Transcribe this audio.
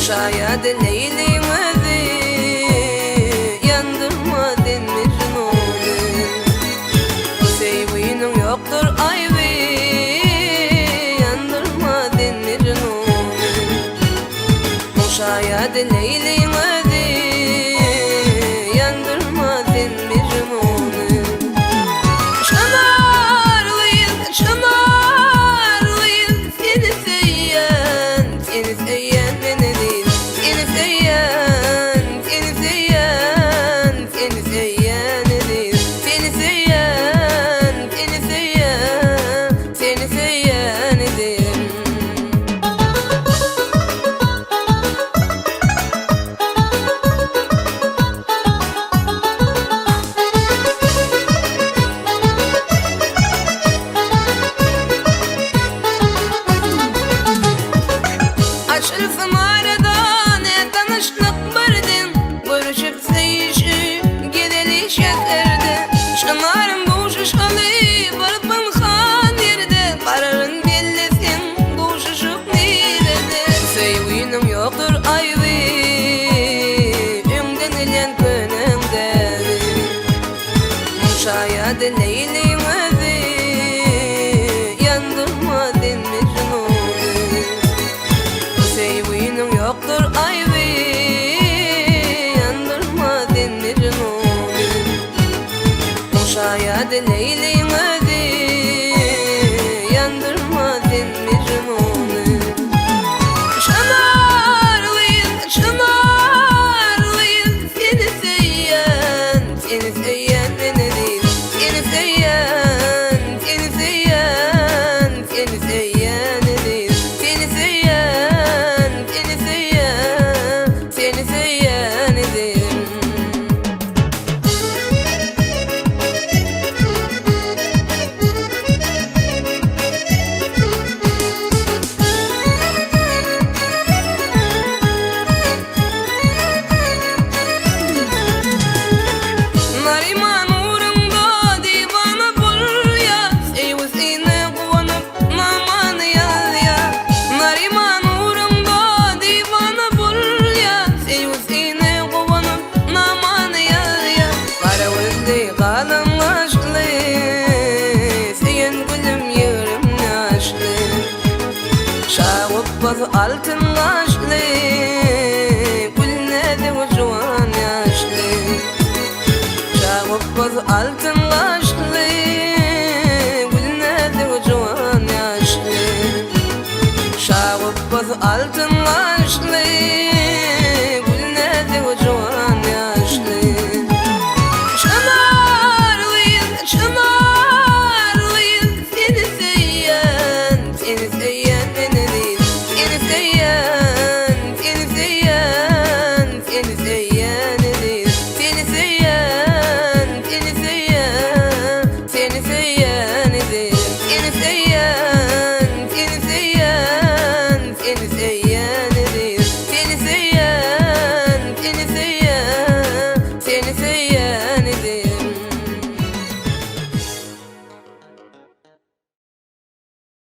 Şaýady Leýliň özi, Ýandyrma sen Mejnuny. Söýginiň ýokdur aýby, Ýandyrma sen Mejnuny. Şaýady Leýliň özi, Ýandyrma sen Mejnuny. Çynar gyz, çynar gyz, Seni söýýän, seni söýýän men eziz. Seni söýýän, seni söýýän, seni söýýän eziz. Seni söýýän, seni söýýän, seni söýýän eziz. Açylsyn arada ne tanyşlyk birden, Görüşüp söýüşip gezeli şäherde. Çynarym duşuşaly bir pynhan ýerde, Kararyn belleseň duşuşyk nirede? Söýginiň ýokdur aýby, Öňden bilýän köneň däbi. Şaýady Leýliň özi, Ýandyrma sen Mejnuny. Söýginiň ýokdur aýby, Ýandyrma sen Mejnuny. Şaýady Leýliň özi, Ýandyrma sen Mejnuny. Çynar gyz, çynar gyz, Seni söýýän, seni söýýän men eziz. Seni söýýän, seni söýýän, seni söýýän eziz. Seni söýýän, seni söýýän, seni söýýän eziz. Naryman ugrunda diwana bolýa, Söýgüsine guwanyp namany ýazýa. Naryman ugrunda diwana bolýa, Söýgüsine guwanyp namany ýazýa. Gara gözli, galyň gaşly, Söýen gülüm ýigrim ýaşly. Şa gupbasy altyn gaşly, Gülnäzik juwan ýaşly. Şa gupbasy altyn gaşly, Gülnäzik juwan ýaşly. Şa gupbasy altyn gaşly.